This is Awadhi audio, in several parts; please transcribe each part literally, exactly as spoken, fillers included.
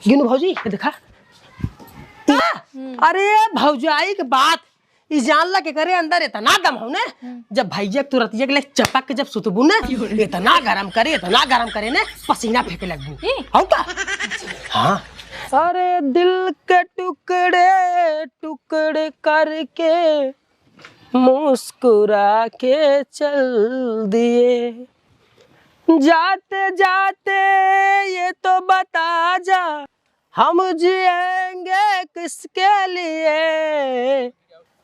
गिनू भौजी, ये देखा। आ! हम्म। अरे भौजाई के बात, ई जान ला के करे अंदर इतना दम हो ने, हम्म। जब भैया तू रतिया के ले चपक के जब सुतबू ने, इतना गरम करे, इतना गरम करे ने, पसीना फेंके लगबू। ई? हौ का? हाँ। अरे दिल के टुकड़े टुकड़े करके मुस्कुरा के चल दिए। जाते जाते ये तो बता जा, हम जिएंगे किसके लिए?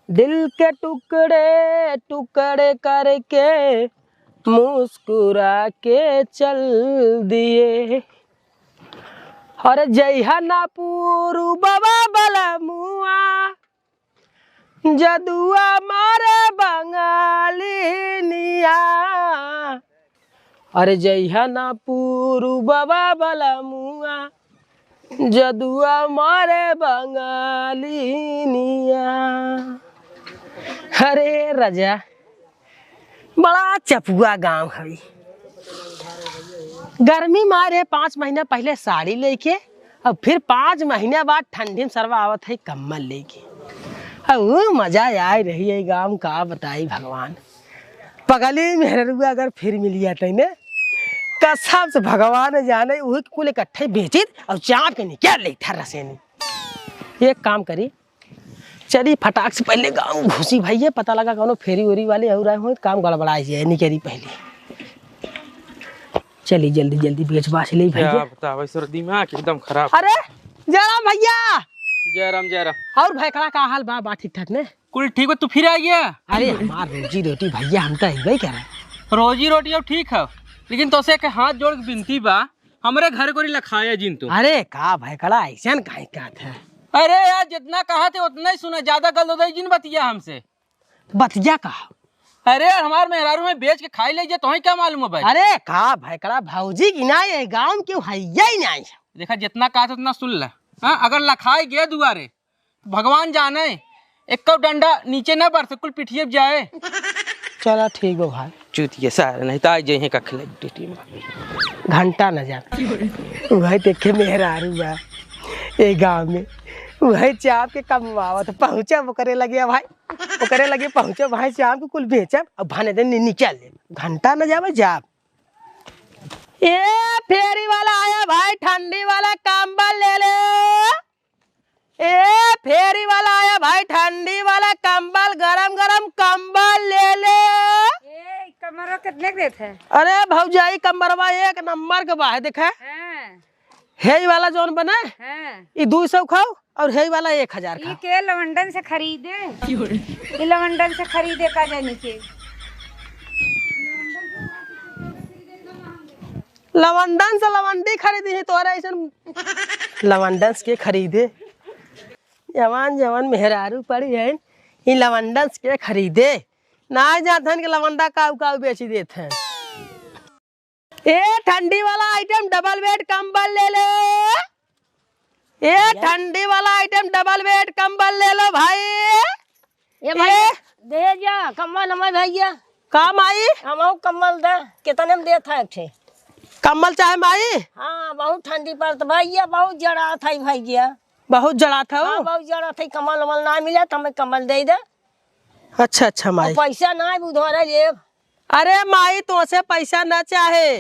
दिल के टुकड़े टुकड़े करके मुस्कुरा के चल दिए। अरे जइहा ना पूरू बाबा बलमुआ, जदुआ मारे बंगालिनिया। अरे जइहा ना पूरू बाबा बलमुआ, जदुआ मारे बंगालिनिया। अरे राजा, बड़ा चपुआ गाँव हवे। गर्मी मारे पाँच महीना पहिले साड़ी लेके, अब फिर पाँच महीना बाद ठंडी में सरवा आवत है कम्बल लेके। अब ऊ मजा आए रही है गाँव, का बताई भगवान। पगली मेहररुआ अगर फिर मिल जाते ने, कसम से भगवान जाने, उही के कुल इकट्ठे बेचित और चाप के निकाल ले ठर्रा से नी। एक काम करी, चली फटाक से पहिले गाँव घुसी भैया, पता लगा कौनो फेरी वेरी वाले और आए हों, काम गड़बड़ा जाए, निकली पहिले। चली जल्दी जल्दी बेच बाच ले भैया। क्या बतावे सर, दिमाग एकदम खराब। अरे जय राम भैया। जय राम, जय राम। और भैकड़ा का हाल बा, बा ठीक ठाक ने? कुल ठीक बा, तू फिर आ गया। अरे हमार रोजी रोटी भैया, हम तो अइबे करे। रोजी रोटी अब ठीक है, लेकिन तोसे के हाथ जोड़ के विनती बा, हमरे घर को लखाया जिन तू। अरे का भैकड़ा, ऐसन काहे कहत है? अरे यार, जितना कहा थे उतना ही सुना, ज्यादा गल दे जिन बतिया हमसे। बतिया का? अरे यार, हमार मेहरारू में बेच के खाई ले जे, तोहे क्या मालूम है भाई? अरे का भैकड़ा, भौजी की ना, ये गाँव में केहू है ही नहीं। देखा, जितना कहा थे उतना सुन ले। हाँ, अगर लखाई गए दुआरे, भगवान जाने, एको डंडा नीचे न बरसे, कुल पिठिए पे जाए। चला ठीक बा भाई। चूतिया सारे, नहीं तो आ जाइए कखले ड्यूटी में। घंटा न जा। वही देखे मेहरारू बा ए गाँव में, वही चाप के कमवावत पहुँचब ओकरे लगे भाई, ओकरे लगे पहुँचब भाई, चाप के कुल बेचब, अब भाने दे नि-, निकल ले। घंटा न जावे जाब। ए फेरी वाला आया भाई, ठंडी वाला कंबल ले ले। ए फेरी वाला आया भाई, ठंडी वाला कंबल, गरम गरम कंबल ले ले। ए, ई कमरवा कितने के देत है? अरे भौजाई, कमरवा एक नंबर के बा है, देखा। हाँ। हे वाला जौन बना, हाँ। ई दो सौ खाओ और हे वाला एक हजार ई खाओ। के लवंडन से खरीदे? ई लवंडन से खरीदे का जाने के? लवंडन से लवंडी खरीदी ही तोहरे ऐसन। लवंडन से के खरीदे? जवान जवान मेहरारू पड़ी है, ई लवंडन से के खरीदे? ना जानत हन कि लवंडा काऊ काऊ बेची देत हैं। ए ठंडी वाला आइटम डबल बेड कंबल ले ले। ए भैया। ठंडी वाला आइटम डबल बेड कंबल ले लो भाई। ए भाई, ए। दे जा, कम्बल हमारे भैया। का माई? हमहू कम्बल दे, कितने में देत है एक ठे? कम्बल चाहे माई? हाँ, बहुत ठंडी पड़त भैया, बहुत जड़ात है भैया। बहुत जड़ात है? हाँ, बहुत जड़ात है, कम्बल उम्बल ना मिले तो हमें कम्बल दे दे। अच्छा, अच्छा माई। और पैसा ना है, उधारे लेब। अरे माई, तोसे पैसा ना चाहे।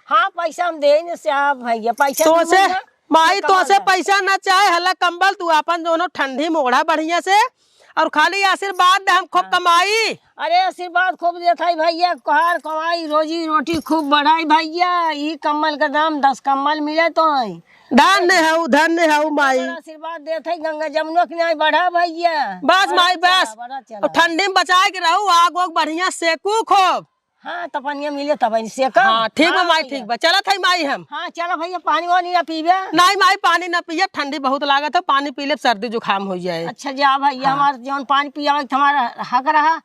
हाँ, पैसा हम दे न से, हाँ भैया, पैसा तोसे, दूंगा। माई, कमाल तोसे बा। पैसा ना चाहे, हला कंबल, तू आपन दोनों ठंडी में ओढ़ा बढ़िया से, और खाली आशीर्वाद दे, हम खूब हाँ। कमाई। अरे, आशीर्वाद खूब देत है भैया, कोहार कमाई, रोजी रोटी खूब बढ़ाई भैया। ई कंबल का दाम दस कंबल मिले तो है। धन्य हऊ, धन्य हऊ माई। बड़ा आशीर्वाद देत है, गंगा जमुना किनारे बढ़ा भैया। बस बढ़ा माई, चला, बस। बढ़ा चला। और ठंडी में बचाए के रहू, आग वाग बढ़िया सेकू खूब। हाँ, तो पनिया मिले तब से का? हाँ, ठीक बा हाँ, माई, भैया। ठीक बा। चलत है माई हम। हाँ, चलो भैया, पानी वानी ना पीबे? नहीं माई, पानी ना पियब, ठंडी बहुत लागत है, पानी पी लेब, सर्दी जुकाम हो जाए। अच्छा, जा भैया, हाँ। हमार जौन पानी पियावे के हमारा हक रहा।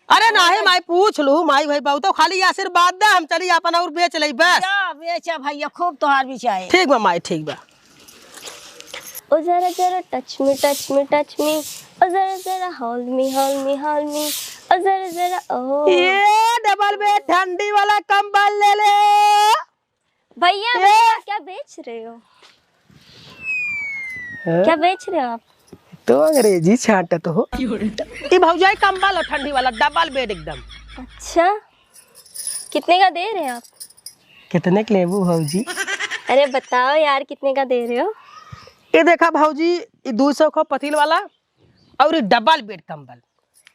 अरे नहीं माई, पूछ लू माई भाई, बहुत खाली आशीर्वाद दे, हम चली अपन और बेच लेई बस। जा, बेचा भैया, खूब तोहार बिचाए। ठीक बा माई, ठीक बा। ओ जरा जरा touch me, touch me, touch me। ओ जरा जरा hold me, hold me, hold me। ओ जरा जरा, ओ। ये डबल बेड ठंडी वाला कंबल ले ले। भैया, ए! भैया, क्या बेच रहे हो? हाँ? क्या बेच रहे हो आप? तो अंग्रेजी छांटत हो। ई भौजाई कंबल है ठंडी वाला, डबल बेड एकदम। अच्छा, कितने का दे रहे हैं आप? कितने के लेबू भौजी? अरे बताओ यार, कितने का दे रहे हो? ये देखा भौजी, ये दो सौ का पतील वाला और ये डबल बेड कंबल।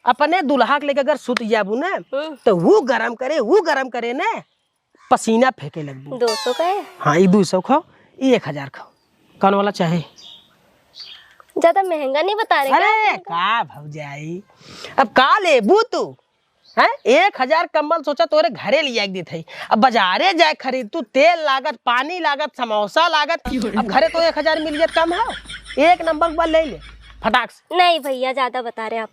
अपने दुल्हा के लेके अगर सुत जाबू ना, हम्म। तो वो गरम करे, वो गरम करे ना, पसीना फेंके लगबू। दो सौ का है? हाँ, ये दो सौ खाओ, ये एक हजार खाओ। कौन वाला चाहे? ज्यादा महंगा नहीं बता रहे अरे क्या? का भौजाई, अब का लेबू तू? हैं? एक हजार कंबल सोचा तोरे घरे लिया के देत है। अब बाजारे जाए खरीद तू, तेल लागत, पानी लागत, समोसा लागत, अब घरे तो एक हजार मिल जात कम है। एक नंबर के बात ले ले, फटाक से। नहीं भैया, ज्यादा बता रहे आप।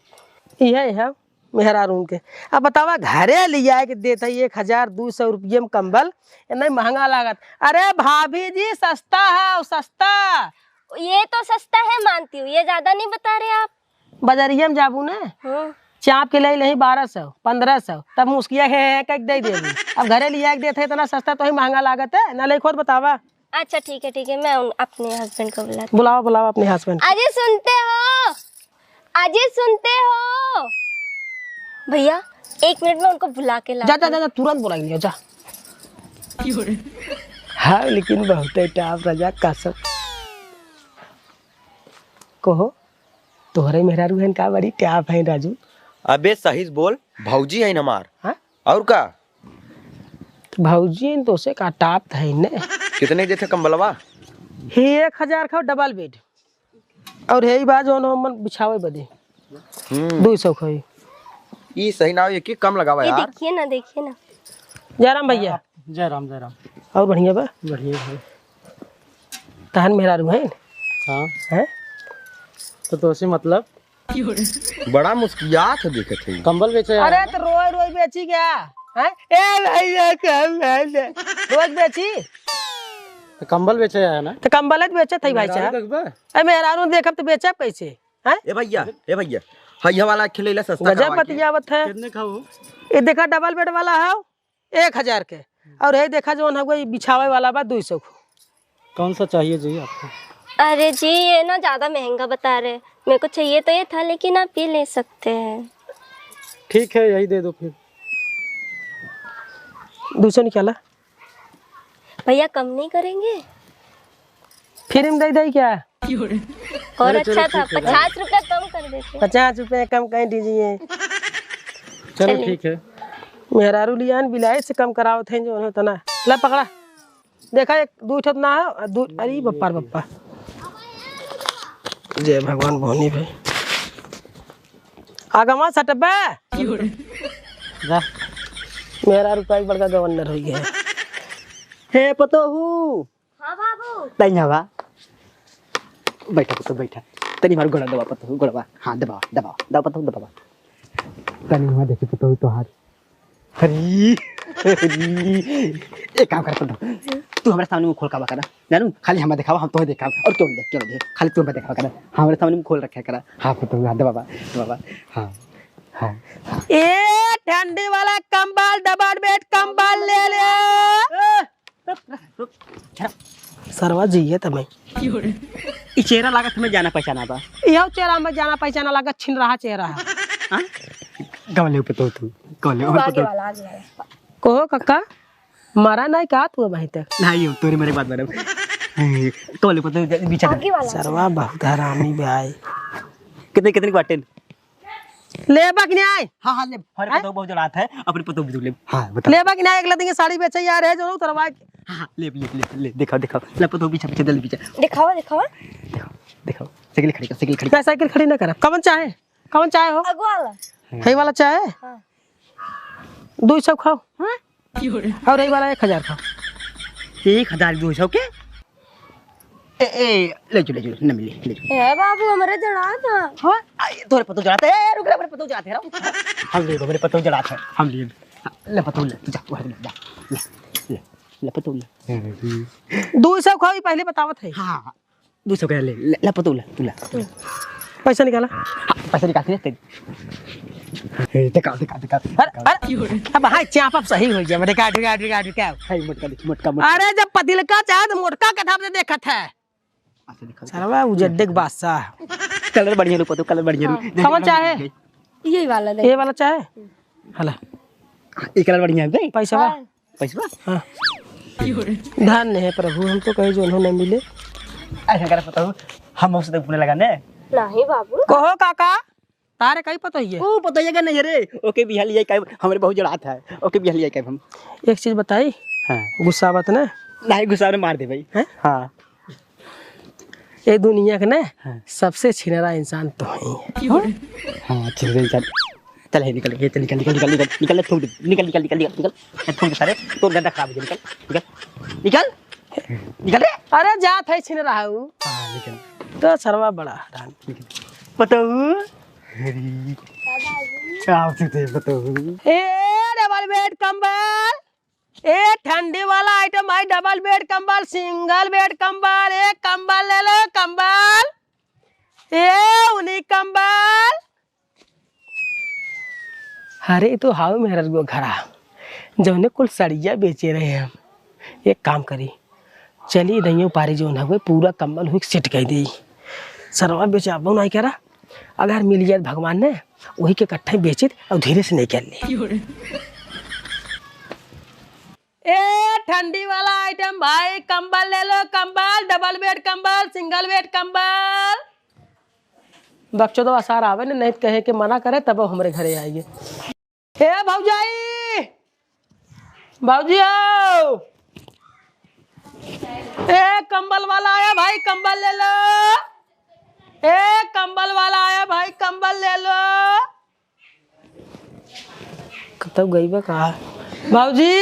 इहे है मेहरारून के। अब बतावा, घरे लिया के देत है एक हजार दो सौ रुपये में कंबल, ये नहीं महंगा लागत। अरे भाभी जी, सस्ता है, सस्ता। ये तो सस्ता है, मानती हूँ, ये ज्यादा नहीं बता रहे आप। बजरिया में जाबू ना, हाँ। चाप के ले लेही बारह सौ, पन्द्रह सौ, तब मुस्किया है, है कह के दे देबू। अब घरे लिया के देत है इतना सस्ता, तो ही महंगा लागत है ना, ले खुद बतावा। अच्छा ठीक है, ठीक है, मैं उन, अपने husband को बुलाती हूँ। बुलाओ, बुलाओ अपने husband को। अजय सुनते हो? अजय सुनते हो? भैया, एक मिनट में उनको बुला के लाती हूँ। जा, जा, जा, तुरंत बुला लिया, जा। हाँ, लेकिन बहुते टाप राजा कसम। कहो, तोहरे मेहरारू हन का बड़ी टाप है राजू? अबे सही से बोल, भौजी हन हमार। हाँ? और का? तो भौजी हन तो से का टाप है ने। कितने देते कंबलवा? हे एक हजार खाओ डबल बेड। और हे बा जौन हमन बिछावे बदे। हम्म। दो सौ खाई। ई सही ना हो, ये की कम लगावा ये यार। देखिए ना, देखिए ना। जय राम भैया। जय राम, जय राम। और बढ़िया बा? बढ़िया है। तहन मेहरारू है? हाँ। हैं? तो तोसे मतलब? बड़ा मुस्कियात है, देखत है। कंबल बेचे अरे, आया ना? तो रोई रोई बेची क्या? हैं? ए भैया, कंबल दे। रोज बेची? तो कंबल बेचे आया ना? तो कंबल तो बेचत है भाई मेहरारू साहब। देखबे? ए, मेहरारू देखब तो बेचब कैसे? हैं? ए भैया, ए भैया, हाँ, ये वाला खेले ला सस्ता गजब करवा के। बतियावत है। कितने का हो? ये देखा, डबल बेड वाला है, एक हजार के। और ये देखा, जौन हउआ, ये बिछावे वाला बा, दो सौ को। कौन सा चाहिए जी आपको? अरे जी, ये ना ज्यादा महंगा बता रहे। मेरे को चाहिए तो ये था, लेकिन आप ये ले सकते हैं। ठीक है, यही दे दो फिर। दो सौ निकाला। भैया, कम नहीं करेंगे? फ्री में दे दे क्या? और अरे, चलो, अच्छा था, ठीक है, पचास रुपया कम कर देते। पचास रुपया कम कर दीजिए। चलो, चलिए। ठीक है। मेहरारू लियान बिलाई से कम करावत हैं जो उन्हें तना। ला पकड़ा। देखा, एक दू ठो ना है, दू, अरे बप्पा रे बप्पा। जय भगवान भवानी भाई। आगमा सटबे। जा। मेहरारू का एक बड़का गवर्नर हो गया। हे पतोहू। हाँ बाबू। तैया बा। बैठा पतोहू, बैठा। तनी मार गोड़ा दबा पतोहू, गोड़वा। हाँ, दबा, दबा, दबा पतोहू, दबा। तनी हुआ देखी पतोहू तोहार। अरे, अरे, एक काम कर पतोहू। तू हमरा सामने मुंह खोल के बा करा। जानू, खाली हमें देखावा, हम तोहे देखाब। और क्यों देख, क्यों देख? खाली तू हमें देखावा करा। हमारे सामने मुंह खोल रखा करा। हाँ पतोहू, हाँ, दबा, दबा। हाँ, हाँ, हाँ। ए, ठंडी वाला कंबल, डबल बेड कंबल ले ले। ए, रुक, रुक, रुक, रुक। सरवा जी, ये तो मैं। ई चेहरा लागत हमें जाना पहचाना बा। इहो चेहरा हमें जाना पहचाना लागत, छिन रहा चेहरा है। हाँ? गवले पे तो तू, गवले पे आगे तो। वाला, आगे वाला। कहो काका, मरा नहीं का तू अबहीं तक? नहीं, हम तोरे मरे के बाद मरब। गवले पे तो बीच में। आगे वाला। सरवा बहुत हरामी बा। कितने, कितने की बाटेन? लेबा कि नाई? हाँ, हाँ, ले। अरे, हैं? पतोह बहुत जड़ात है, अपने पतोह भी ले। हाँ, बता। लेबा कि नाई? अगला दिन ये साड़ी बेचे यार है, जो उतरवा के। हाँ, हाँ, ले, ले, ले, ले, दिखाओ, दिखाओ। ले, पतोह पीछे, पीछे, जल्दी पीछे। दिखावा, दिखावा। दिखाओ, दिखाओ। साइकिल खड़ी कर, साइकिल खड़ी कर। क्या साइकिल खड़ी ना करब? कौन चाहे? कौन चाहे हो? अगो वाला। है वाला चाहे? हाँ। दो सौ खाओ। हाँ? और यही वाला एक हजार खाओ। एक हजार दो सौ के? ए, ए, ले चलो, ले चलो, न मिली, ले चलो। ए बाबू, हमरे जड़ा था। हाँ? आ, ये तोरे पतोह जड़ा था। ए, रुक रे, हमरे पतोह जड़ा था, रुक। हम ले, हमरे पतोह जड़ा था, हम ले। ले पतोह ले, तू जा, तू ले, जा। ले, ले, ले पतोह ले। दो सौ खाओ, ये पहले बतावत है। हाँ, हाँ, हाँ। दो सौ के ले, ले, ले पतोह ले, तू ले, तू ले। पैसा निकाला। हाँ, पैसा निकाल के दे। ए, दिखा, दिखा, दिखा। अरे, अरे, अब हाय चाप, अब सही हो गया, दिखा, दिखा, दिखा, दिखा। हाय, मोटका देख, मोटका, मोटका। अरे, जब पतिलका चाहे तो मोटका के धाप से देखत है। अच्छा, दिखा दे। सरवा उजड्डे के बादशाह। कलर बढ़िया रू पतोहू, कलर बढ़िया रू। हाँ। देख, कौन कलर चाहे? बढ़िया। यही वाला ले। ये वाला चाहे? हला। ये कलर बढ़िया है, देख। पैसा बा? हाँ। पैसा बा? हाँ। धन्य है प्रभु, हम तो कहे जो उन्होंने मिले। ऐसा कर पतोहू, हम उससे पूछने लगा ने। नहीं बाबू। कहो काका। तारे कई पतोहिए? ओ, पतोहिए का नहीं रे, ओके बिहाली आई काई, हमरे बहुत जड़ात है, ओके बिहाली आई काई हम। एक चीज बताई? हाँ। गुस्सा बात ना? नहीं, गुस्सा में मार दे भाई। हैं? हाँ। ये दुनिया के ना हाँ। सबसे छिनरा इंसान तो है। हाँ, छिनरा इंसान। चल, हे निकल, हे चल, निकल, निकल, निकल, निकल, निकल, थूक दे, निकल, निकल, निकल, निकल, निकल, हे थूक दे सारे, तोर गंदा खराब हो जाए, निकल, निकल, निकल, निकल रे। अरे जात है छिनरा है वो। हाँ, निकल। तो सरवा बड़ा हराम। निकल। पतोहू। अरे, का होते थे पतोहू? ए, डबल बेड कंबल। ए, ठंडी वाला आइटम भाई, डबल बेड कंबल, सिंगल बेड कंबल, ए, कंबल ले लो, कंबल। ए, ऊनी कंबल। अरे, ई तो हाउ मेहररुआ घरा, जौने कुल सड़िया बेचे रहे हम। एक काम करी, चली दइयो पारी जौन हवे, पूरा कंबल हुई सेट कइ देई। सरवा बेचाबो नाई करा, अगर मिल जाए भगवान ने, वही के इकट्ठे बेचित और धीरे से निकल ले। ए, ठंडी वाला आइटम भाई, कंबल ले लो, कंबल, डबल बेड कंबल, सिंगल बेड कंबल। बकचोदवा सार आवे ने, नहीं तो कहे के मना करे, तब हमरे घरे आइए। ए भौजाई, भौजी आओ। ए कंबल वाला आया भाई, कंबल ले लो। ए कंबल वाला आया भाई, कंबल ले लो। कतौ गई बा का? भौजी,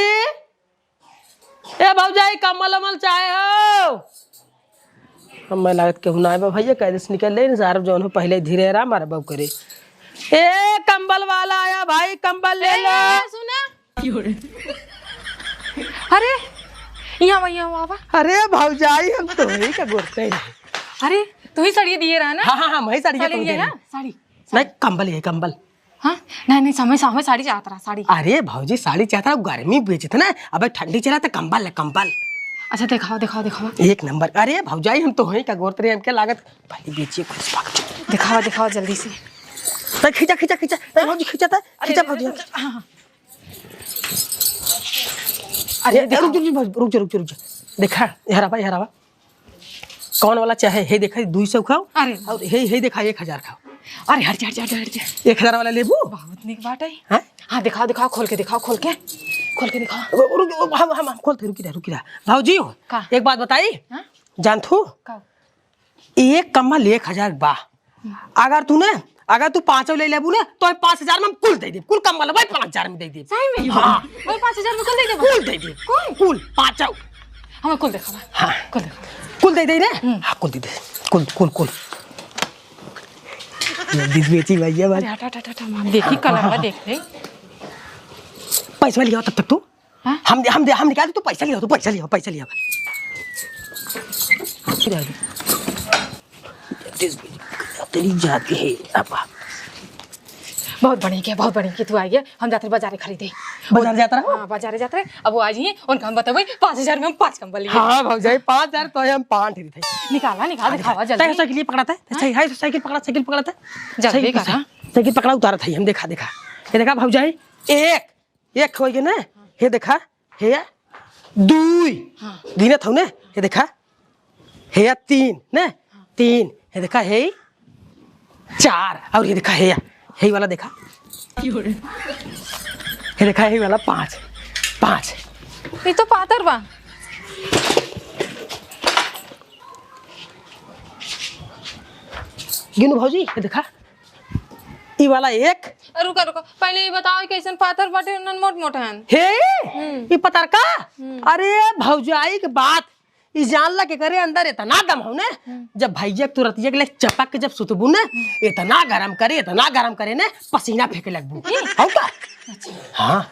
ए भौजाई, कम्बल उम्बल चाहे हो? हमें लागत केहू ना आए बा भैया, कह दे से निकल ले, साहब जौन हो पहले धीरे रहा, मारा बाबू करे। ए कम्बल वाला आया भाई, कम्बल ले लो। ए, सुना। अरे, यहाँ आवा, यहाँ आवा, आवा। अरे भौजाई, हम तोही का गोरते रहे। अरे, तू ही साड़ी दिए रहा ना? हाँ, हाँ, हाँ, मैं साड़ी साड़ी दिए दिए रहा। ना? साड़ी। नहीं, कम्बल ये, कम्बल। हाँ? नहीं, नहीं, समय, समय साड़ी चाहत रहा, साड़ी। अरे भौजी, साड़ी चाहत रहा, गर्मी बेचत ना, अबे ठंडी चला त कम्बल ले, कम्बल। अच्छा, देखावा, देखावा, देखावा। एक नंबर। अरे भौजाई, हम तोही का गोरते रहे, हमके लागत पहले बेचिए कुछ वक्त। देखावा, देखावा जल्दी से। तो खींचा, खींचा, खींचा। तो भौजी खींचा था, अरे, खींचा अरे, भौजी। अरे, हाँ, हाँ। अरे, ए, देखा। रुक जा, रुक जा, रुक जा, रुक जा। देखा, यहाँ रहा, यहाँ रहा। कौन वाला चाहे? हे देखा, दुई सौ खाओ। अरे। और हे, हे देखा, एक हजार खाओ। अरे, हट जा, हट जा, हट जा, हट जा। एक हजार वाला लेबू? बहुत निक बात है। हाँ? हाँ, दिखाओ, दिखाओ, खोल के दिखाओ, खोल के। खोल के दिखाओ। रु-, रु-, रु-, हम, हम, हम खोलते, रुकी रहा, रुकी रहा। भौजी हो, का? एक बात बताई? हाँ? जानत हो? का? एक कम्बल एक हजार बा। अगर तू ने, अगर तू पाँचों ले लेबू ने, तो पाँच हजार में हम कुल दे देब, कुल कम्बल वही पाँच हजार में दे देब। सही में? हाँ। वही पाँच हजार में कुल दे देबू? कुल दे देब। कुल? कुल, पाँचों। हमें कुल देखावा। हाँ। कुल देखावा। कुल दे दे रे? हम्म। हाँ, कुल दे दे। कुल, कुल, कुल। ये बीच बेची भैया बात। अरे, हट, हट, हट, हट, हम देखी, हाँ, कलरवा हाँ, हाँ। देख ले। पैसा लिया तब तक तू। हाँ? हम, हम, हम निकाल, तू पैसा लिया, तू पैसा लिया, पैसा लिया। फिर आ गई। तेरी जाती है, अब। बहुत बढ़िया किया, बहुत बढ़िया किया, तू आ गया। हम जाते रहे बाजारे खरीदे। बाजार जाता रहा? हाँ, बाजारे जाते रहे। अब वो आ जाइए, उनका हम बतावे, पाँच हजार में हम पाँच कम्बल लिए। हाँ, भौजाई, पाँच हजार तो हम पाँच ही थे। निकाला, निकाल, हाँ, दिखावा, निकाल। जल्दी। तै साइकिल पकड़ा था? हाँ? सही है, साइकिल पकड़ा, साइकिल पकड़ा था। जल्दी साइकिल करा। साइकिल पकड़ा, उतारा था, हम देखा, देखा। ये देखा भौजाई, एक एक होइ गए ना, हे देखा, हे दुई, हाँ। गिनत हौ ना, हे देखा, हे तीन ना, तीन, हे देखा, हे चार, और हे देखा, हे, हे वाला देखा, हे देखा, हे वाला पाँच, पाँच। ये तो पातर बा। गिनू भौजी, हे देखा, ई वाला एक। अ, रुका, रुका, पहले ई बताओ, ई कैसन पाथर बाटे, उन्हन मोट मोट हन। हे, हम्म। ई पतरका? हम्म। अरे, भौजाई के बात, ई जान ला के करे अंदर इतना दम हौ ने, हम्म। जब भैया के तू रतिया के लिए चपक के जब सुतबू ने, हम्म। इतना गरम करे, इतना गरम करे ने, पसीना फेंके लगबू। हम्म। हौ का? अच्छा। हाँ,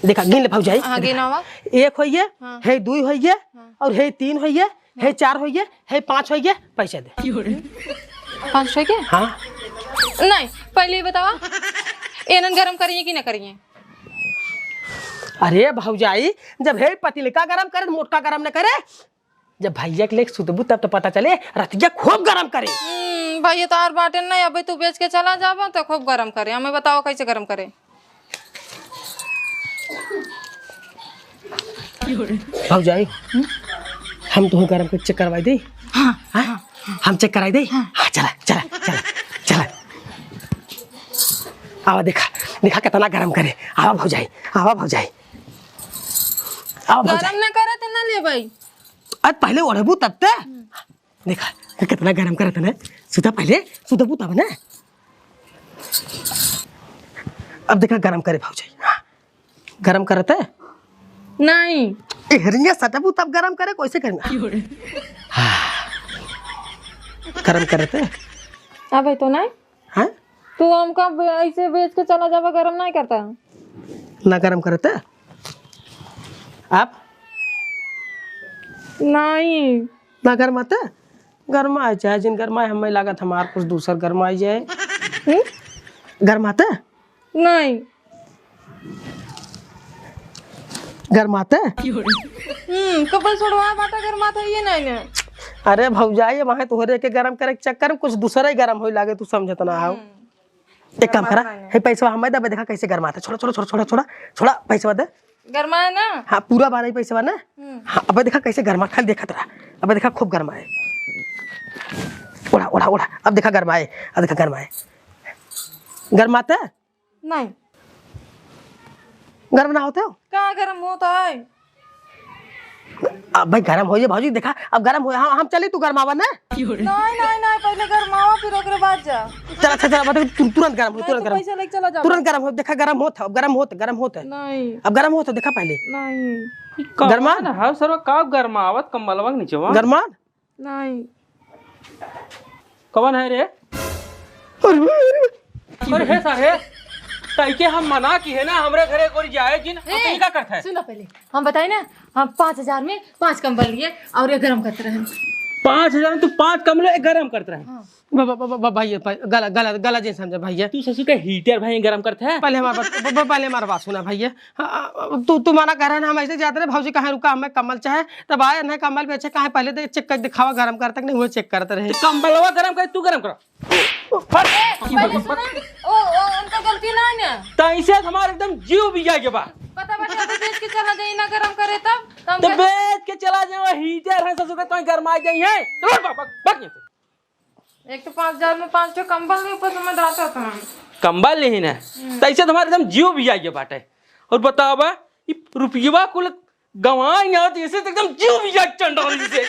देखा, गिन ले भौजाई, हाँ, देखा। गिनावा। एक होइए, हाँ। हे दुई होइए, हाँ। और हे तीन होइए, हे चार होइए, हे पाँच होइए, पैसा दे। पाँच होइए? हाँ। नहीं, पहले ई बतावा, एनन गरम करिए कि ना करिए? अरे भौजाई, जब हे पतिलका गरम करे, त मोटका गरम न करे? जब भैया के लेके सुतबू तब तो पता चले, रतिया खूब गरम करे। हम्म, भैया तोहार बाटे नहीं, अबे तू बेच के चला जाबा तो खूब गरम करे। हमें बताओ कैसे गरम करे। भौजाई, हम तुहूँ गरम के चेक करवाई दे। हाँ, हाँ? हाँ, हम चेक कराई दे। हाँ। हाँ, चला, चला, चला, चला। आवा देखा, देखा कितना गरम करे। आवा भौजाई, आवा भौजाई, आवा भौजाई। गरम ना करे तो ना ले भाई। अरे पहले ओढ़बू तब ते। हम्म। देखा, कितना गरम करत है ना। सुता पहले, सुतबू तब ना। अब देखा गरम करे भौजाई। हाँ, गरम करत है? नहीं। एहरिया सटबू तब गरम करे, कैसे करना? हाँ। गरम करत है? अबे तो नहीं। हाँ? तू हमका बे-, ऐसे बेच के चला जाबा, गरम नहीं करता। ना गरम करत है? आप? नहीं। ना गरमाते? गरमाए चाहे जिन गरमाए, हमें लागत हमार कुछ दूसर गरमाई जाए। हम्म? गरमाते? नहीं। गरमाते? हम्म, कपड़ा छोड़वा बाटा गरमात है ये नहीं ने। अरे भौजाई, वहाँ तोहरे के गरम करे के चक्कर में कुछ दूसरा ही गरम होई लागे, तू समझत ना हो। हम्म। एक काम करा, गरमात नहीं है। हे पैसवा हमें दे, अबे देखा कैसे गरमात है। छोड़ा, छोड़ा, छोड़ा, छोड़ा, छोड़ा, छोड़ा, पैसवा दे। गरमाए ना? हाँ, पूरा बारह ही पैसवा ना? हम्म। हाँ, अबे देखा कैसे गरमात, खाली देखत रहा। अबे देखा खूब गरमाए। ओढ़ा, ओढ़ा, ओढ़ा। अब देखा गरमाए, अब देखा गरमाए। गरमाते? नहीं। गरम ना होते हो? कहाँ गरम होता है? अब भाई गरम होइए भौजी, देखा अब गरम हो, हम, हम चली, तू गरमावा ना। नहीं, नहीं, नहीं, पहले गरमावा, फिर ओकरे बाद जा। चल, अच्छा, चल, मतलब तु-, तुरंत गरम हो, नहीं, तुरंत तू गरम। पैसा लेके चला जा। तुरंत गरम हो, देखा गरम होत है, अब गरम होत, गरम होत है। नहीं। अब गरम होत है, देखा पहले। नहीं। ई कवन गरमा? है सरवा, का गरमावत कंबलवा के नीचवा? गरमा? नहीं। कवन है रे? अरे, अरे। अरे हे सारे, तइके हम मना की है ना, हमरे घरे कोई जाए जिन, ए, तू का करत है? सुनो पहले, हम बताई ना, हम पाँच हजार में पाँच कंबल लिए और ये गरम करत रहे। पाँच हजार में तू पाँच कंबल लिए गरम करत रहे? हाँ। ब-, ब-, ब-, ब-, भाई, भाई, गला, गला, गला जे समझा भैया। तू ससुर के heater भाई गरम करत है? पहले हमार बात, ब-, ब-, पहले हमार बात सुना भैया। हाँ, तू, तू मना कर रहे ना, हम ऐसे जाते रहे, भौजी कहाँ रुका, हमें कंबल चाहे, तब आए, नहीं कंबल बेचे, कहाँ पहले दे, check कर दिखावा, गरम करता कि नहीं, वो check करते रहे। तो कंबलवा गरम करे, तू गरम कर। ए, पहले सुना, ओ, ओ, उनका गलती ना है। त ऐसे हमार एकदम जीव भी जाए के बा। पता बा, अभी बेच के चला जाई ना गरम करे तब, तब तो हम बेच के चला जाए, heater है ससुर के, तो गरमाई जाई है। चलो, भाग, भाग, भाग यहाँ से। एक तो पाँच हजार में पाँच ठो कंबल के ऊपर से मैं दांत होता हूँ। कंबल नहीं ना, हम्म। त ऐसे तुम्हारे एकदम जीव भी जाए बाटे। और बतावा, ई रुपयवा कुल गंवाई ना होती, ऐसे तो एकदम जीव भी जाए चंडाल से।